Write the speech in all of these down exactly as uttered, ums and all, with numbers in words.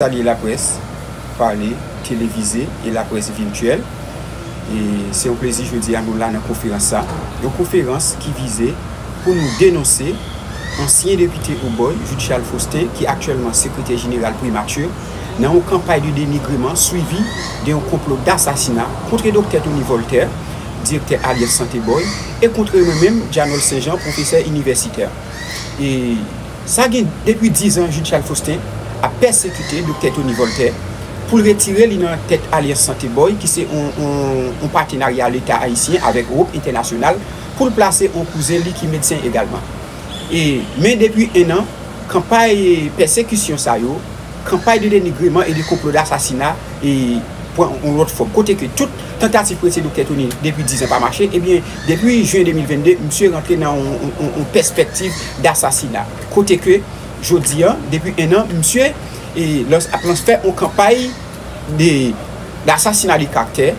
Salye laprès pale, televize e laprès vityèl. E se yon plezi jodi a nou la nan konferans sa. Yon konferans ki vize pou nou denonse ansyen depite Obòy, Jude Charles Faustin, ki aktyèlman sekretè jeneral Primature, nan yon kanpay de denigreman swivi de yon konplo dasasina kont Doktè Tony Voltaire, direktè Alyans Sante Bòy, e kont mwen menm, Janol Saint Jean, pwofesè inivèsitè. E sa gen depi diz an Jude Charles Faustin ap pèsekite Doktè Tony Voltaire pou l retire li nan tèt Alyans Sante Bòy, ki se yon, yon, yon patenarya Leta ayisyen avèk Hope International, pou l plase yon kouzen li ki medsen egalman. E, men depi en an, kanpay pèsekisyon sa yo, kanpay de denigreman e de konplo dasasina e pran yon lòt fòm. Kote ke tout tantativ pou retire Doktè Tony depi diz an pa mache, ebyen, depi jen de mil vennde, misye rantre nan yon, yon, yon, yon pèspektiv dasasina. Kote ke, jodi an, depi en an, misye, e, lans, ap lans fè yon kanpay de, dasasina de kaktè,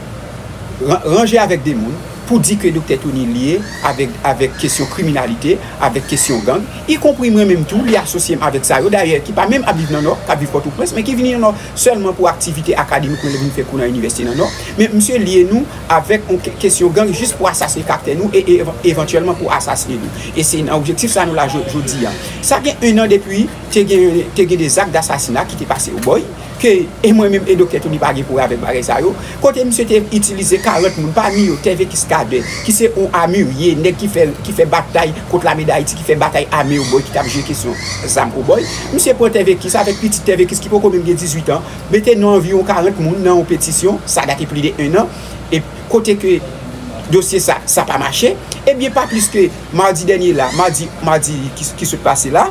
ran-, ranje avèk de moun, pou di ke Doktè Tony lye avèk, avèk kesyon kriminalite, avèk kesyon gang, ikonpri mwen menm tou, li asosye m avèk sa yo, dayè, ki pa menm ap viv nan Nò, k ap viv Pòtoprens, men ki vini nan Nò sèlman pou aktivite akademik, mwen vin fè kou nan inivèsite nan Nò, men misye lye nou avèk yon ke-, kesyon gang jis pou asasine kaktè nou e, e evan-, evantyèlman pou asasine nou. E se nan objektif sa nou la jo-, jodi a. Sa gen en an depi te gen, te gen de zak dasasina ki te pase Obòy, ke, e mwen menm e Doktè Tony pa gen pou wè avèk bagay sa yo, kote misye te itilize karant moun, pami yo Tèvekis Kadè, ki se yon amirye, nèg ki fè, ki fè batay kont Lame Dayiti, ki fè batay ame Obòy, ki t ap jere kesyon zam Obòy. Misye pran Tèvekis avèk pitit Tèvekis ki poko menm gen dizuit an, mete nou anviwon karant moun nan yon petisyon, sa date plis de en an, e kote ke dosye sa, sa pa mache, ebyen pa plis ke madi dènye la, madi, madi ki, ki sot pase la,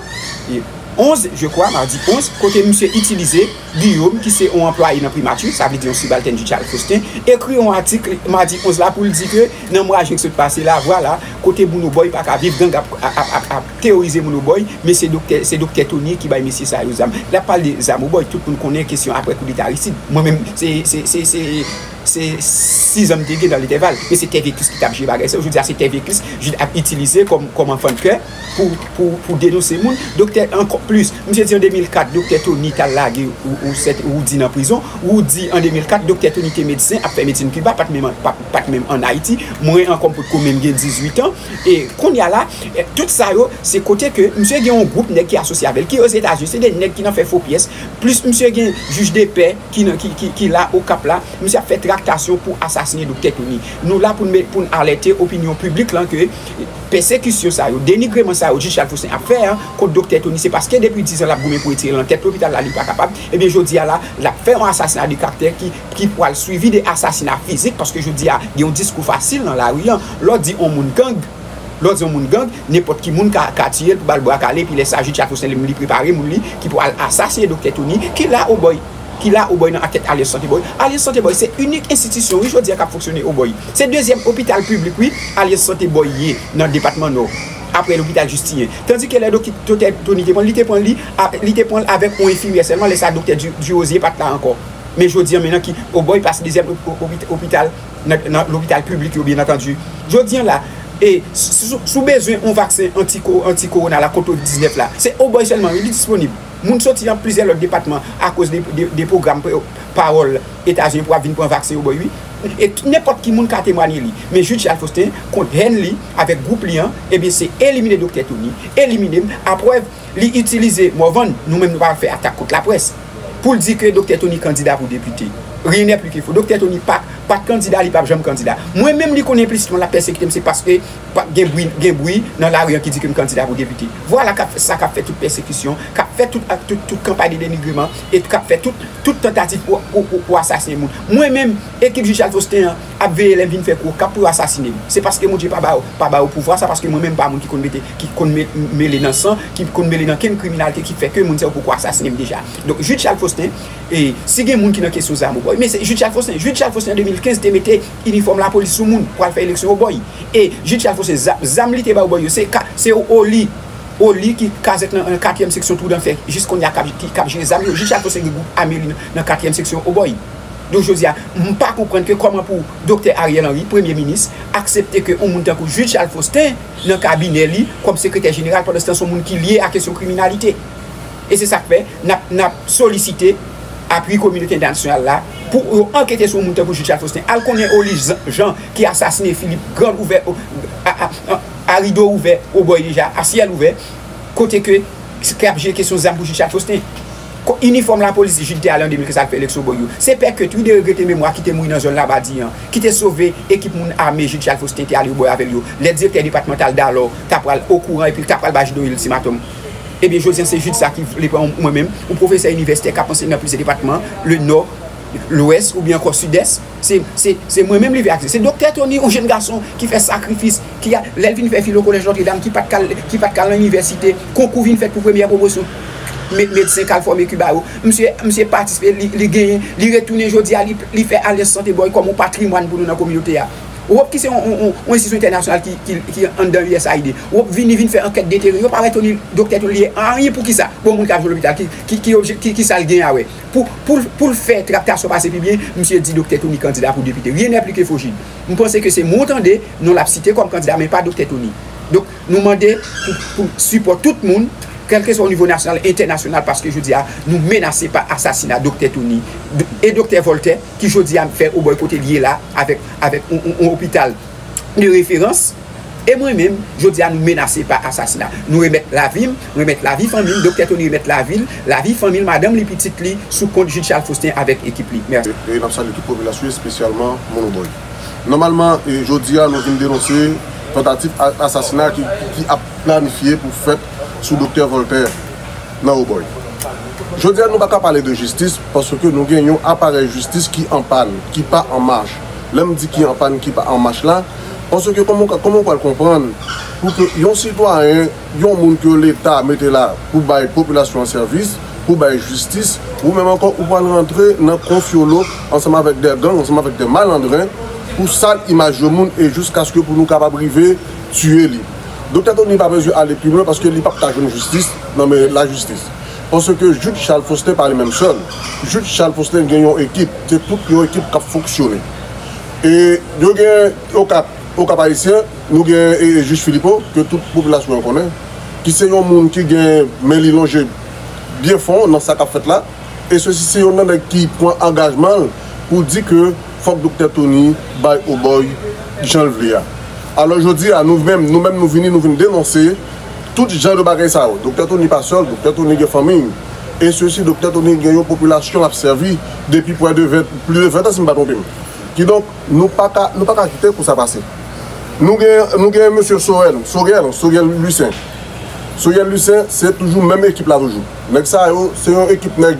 e onz, je crois, madi onz, kote misye itilize Guillaume, ki se yon anplwaye nan Primati, sa vle di yon sibaltèn Jude Charles Faustin, ekri yon atik madi onz la pou l di ke nan mwa jen ki sot pase la, vwala, kote moun Obòy pa ka viv, gang ap, ap, ap, ap teworize moun Obòy, men se Doktè, se Doktè Tony ki bay mesye sa yo zam. L ap pale de zam Obòy, tout moun konnen kesyon aprè koudeta Aristide. Mwen menm, se, se, se, se, se sis an m te gen nan Letèval, men se Tèvekis ki t ap jere bagay sa yo. Jodi a, se Tèvekis Jude ap itilize kòm, kòm anfan de kè pou, pou, pou denonse moun. Doktè, ankò plis, misye di an de mil kat, Doktè Tony t al lage ou, ou sèt, Roody nan prizon. Roody an de mil kat, Doktè Tony te medsen, ap fè medsin Kiba, pa t menm, pa, pa t menm ann Ayiti. Mwen ankò m potko menm gen dizuit an. E kounye a la, e, tout sa yo, se kote ke misye gen yon gwoup nèg ki asosye avè l, ki Ozetazini, se de nèg ki nan fè fo pyès. Plis misye gen jij de pè ki nan, ki, ki, ki la Okap la, misye ap fè traktasyon pou asasinen Doktè Tony. Nou la pou n met, pou n alète opinyon piblik lan ke pèsekisyon sa yo, denigreman sa yo, Jude Charles Faustin ap fè an kont Doktè Tony, se paske depi diz an l ap goumen pou retire l nan tèt lopital la, li pa kapab. Ebyen, jodi a la, l ap fè yon asasina de kaktè ki, ki pral swivi de asasina fizik, paske jodi a, gen yon diskou fasil nan lari an. Lè w di yon moun gang, lè w di yon moun gang, nenpòt ki moun ka, ka tiye l pou ba l bwa kale, epi lè sa, Jude Charles Faustin li menm li prepare moun li ki pral asasinen Doktè Tony, ki la Obòy, ki la Obòy nan tèt Alyans Sante Bòy. Alyans Sante Bòy, se inik enstitisyon, wi, jodi a k ap fonksyone Obòy. Se dezyèm opital piblik, wi, Alyans Sante Bòy ye nan depatman Nò, aprè lopital Justinyen. Tandike lè Doktè Tony te pran l, li te pran li, a, li te pran l avèk yon enfimyè sèlman, lè sa Doktè Du-, Durosier pa t la ankò. Men jodi a, men nan ki Obòy pase dezyèm op-, op-, opital nan, nan lopital piblik yo, byen antandi. Jodi a la, e, si, si, si w bezwen yon vaksen anti-ko-, anti-kowona la, kont kovid diznèf la, se Obòy sèlman, wi, li disponib. Moun soti nan plizyè lòt depatman akoz de, de, de pwogram pa-, pawòl Etazini pou ap vin pran vaksen Obòy, wi. E t-, nenpòt ki moun ka temwanye li. Men Jude Charles Faustin, kont hèn li avèk gwoup li an, ebyen, se elimine Doktè Tony, elimine m. Aprè, li itilize Morvan, nou menm nou pa fè atak kont laprès, pou l di ke Doktè Tony kandida pou depite. Rien n'est plus que faux. Doktè Tony pa, pa t kandida, li p ap janm kandida. Mwen menm, li konnen enplisitman l ap pèsekite m, se paske pa, gen bri, gen bri nan lari an ki di ke m kandida pou depite. Vwala k ap, sa k ap fè tout pèsekisyon, k ap fè tout, ak tout, tout kanpay de denigreman, e k ap fè tout, tout tantativ pou, pou, pou, pou asasinen moun. Mwen menm, ekip Jude Charles Faustin an ap veye lè m vin fè kou, k ap pou yo asasinen m. Se paske Bondye pa ba yo, pa ba yo pouvwa sa, paske mwen menm m pa moun ki konn mete, ki konn me-, mele nan san, ki konn mele nan kenn kriminalite ki fè ke moun sa yo poko asasinen m deja. Donk, Jude Charles Faustin, e, si gen moun ki nan kesyon zam Obòy, men se Jude Charles Faustin. Jude Charles Faustin an de mil kenz te mete inifòm lapolis sou moun pou al fè eleksyon Obòy. E Jude Charles Faustin, za-, zam li te bay Obòy yo, se ka-, se Oli, Oli ki kazèk nan, nan katriyèm seksyon Twoudanfè, jis kounye a k ap, ki, k ap jere zam yo. Jude Charles Faustin gen gwoup ame li nan, nan katriyèm seksyon Obòy. Donk, jodi a, m pa konprann ke kòman pou Doktè Ariel Henry, premye minis, aksepte ke yon moun tankou Jude Charles Faustin nan kabinè li kòm sekretè jeneral, pandanstan se yon moun ki lye a kesyon kriminalite. E se sa k fè n ap, n ap solisite apui kominote entènasyonal la, pou yo ankete sou yon moun tankou Jude Charles Faustin. Al konnen Olive Jean ki asasinen Philippe, grand ouvè, a, a, a, a rido ouvè, obòy deja, a syèl ouvè, kote ke, ki ap jere kesyon zam pou Jude Charles Faustin. Ko-, inifòm lapolis Jude te ale an de mil kenz al fè eleksyon obòy yo. Se pè Kate, wi, de regrete memwa ki te mouri nan zòn Labadi an, ki te sove ekip moun ame Jude Charles Faustin te ale obòy avè l yo. Lè direktè depatmantal Dalò ta pral okouran epi l ta pral ba Jude yon iltimatòm. Ebyen, jodi an, se Jude sa ki vle pran mwen menm, yon pwofesè inivèsitè k ap anseye nan plizyè depatman, le Nò, Lwès oubyen ankò Sidès. Se, se, se mwen menm li vle akse. Se Doktè Tony, yon jenn gason ki fè sakrifis, ki a, lè l vin fè filo Kolèj Nòtredam, ki pa t kal, ki pa t kal nan inivèsite, konkou vin fèt pou premyè pwomosyon me-, medsen k al fòme Kiba yo. Misye, misye patisipe, li, li genyen, li retounen jodi a, li, li fè Alyans Sante Bòy kòm yon patrimwàn pou nou nan kominote a. Wop ki se yon, yon, yon, yon enstitisyon entènasyonal ki, ki, ki anndan U S A I D. Wop vini, vin fè ankèt de teren. Yo pa wè Tony, Doktè Tony li ye anyen pou kisa? Bon, moun k ap jwe lopital, ki, ki, ki, obje, ki, ki sa l genyen a wè? Pou, pou, pou l fè traktasyon pase pi byen, misye di Doktè Tony kandida pou depite. Rien n'est plus que faux, Jude. M panse ke se moun tande, non l ap site kòm kandida, men pa Doktè Tony. Donk, nou mande pou, pou sipò tout moun, kèlkeswa o nivo nasyonal, entènasyonal, paske jodi a, nou menase pa asasina Doktè Tony e Doktè Voltaire, ki jodi a fè obòy kote l ye la, avèk, avèk yon, yon, yon opital de referans. E mwen menm, jodi a, nou menase pa asasina. Nou remèt lavi m, remèt lavi fanmi m, Doktè Tony remèt lavi l, lavi fanmi l, madanm li, pitit li, sou kont Jude Charles Faustin avèk ekip li. Mèsi. E, e n ap salye tout popilasyon, espesyalman moun Obòy. Nòmalman, e, jodi a, nou vin denonse tantativ a-, asasina ki, ki, ki ap planifye pou fèt sou Doktè Voltaire nan Obòy. Jodi a, nou pa ka pale de jistis paske nou gen yon aparèy jistis ki an pàn, ki pa an mach. Lè m di ki an pàn, ki pa an mach la, paske kòman w ka, kòman w pral konprann pou ke yon sitwayen, yon moun ke Leta mete la pou bay popilasyon an sèvis, pou bay jistis, ou menm ankò ou pral rantre nan konfyolo ansanm avèk de gang, ansanm avèk de malandren pou sal imaj yon moun e jiskaske pou nou kapab rive tiye li. Doktè Tony pa bezwen ale pi lwen paske li p ap ka jwenn jistis nan men lajistis. Paske Jude Charles Faustin pa li menm sèl. Jude Charles Faustin gen yon ekip, se tout yon ekip k ap fonksyone. E yo gen Okap, Okap Ayisyen, nou gen, e, e, jij Philippot, ke tout popilasyon an konnen, ki se yon moun ki gen men li lonje byen fon nan sa k ap fèt la. E sesi se yonn nan nèg ki pran angajman l pou di ke fòk Doktè Tony bay Obòy jan l vle a. Alò, jodi a, nou menm, nou menm, nou vini, nou vin denonse tout jan de bagay sa yo. Doktè Tony pa sèl, Doktè Tony gen fanmi. E sesi, Doktè Tony gen yon popilasyon l ap sèvi depi prè de ven, plis de ven an, si m pa twonpe m. Kidonk, nou pa ka, nou pa ka kite kou sa pase. Nou gen, nou gen mesye Sorel, Sorel, Sorel Lucien. Sorel Lucien, se toujou menm ekip la toujou. Nèg sa yo, se yon ekip nèg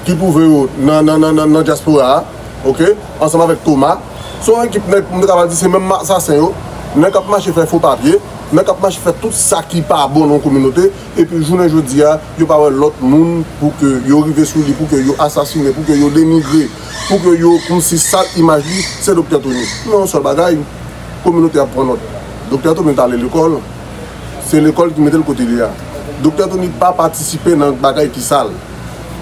ki pwouve yo nan, nan, nan, nan, nan dyaspora a, oke, ansanm avèk Thomas. Se yon ekip nèg, m ta kapab di se menm asasen yo, nèg k ap mache fè fo papye, nèg k ap mache fè tout sa ki pa bon nan yon kominote, epi jounen jodi a, yo pa wè lòt moun pou ke yo rive sou li, pou ke yo asasinen, pou ke yo denigre, pou ke yo kòmsi sal imaj li, se Doktè Tony. Men yon sèl bagay, kominote a ap pran nòt. Doktè Tony t ale lekòl, se lekòl ki mete l kote li a. Doktè Tony pa patisipe nan bagay ki sal.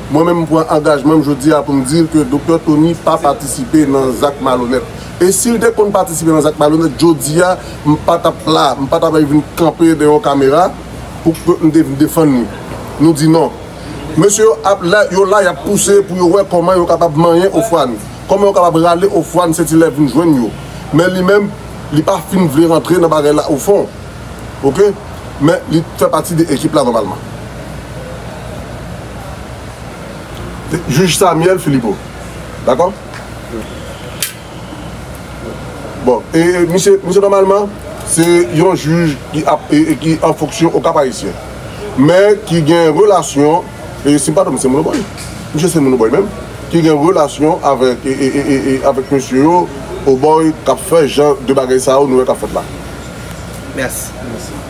Mwen menm, m pran angajman m jodi a pou m di l ke Doktè Tony pa patisipe nan zak malonèt. E si l te konn patisipe nan zak malonèt, jodi a, m pa t ap la, m pa t ap vin kanpe dèyè yon kamera pou ke m te vin defann li. Nou di non. Mesye yo ap la, yo la, y ap pouse pou yo wè kòman yo kapab manyen Ofran, kòman yo kapab rale Ofran Sentilè vin jwenn yo. Men li menm, li pa fin vle rantre nan bagay la ofon. Oke? Men li fè pati de ekip la nòmalman. Jij Samuel Philippot. Dakò? Bon, e, e, misye, misye nòmalman, se yon jij ki ap, e, e, ki an fonksyon Okap Ayisyen. Men ki gen relasyon, e, si m pa twonpe m, se moun Obòy. Misye se moun Obòy menm, ki gen relasyon avèk, e, e, e, e, e, avèk mesye yo, Obòy, k ap fè jan de bagay sa yo nou wè k ap fèt la. Mèsi.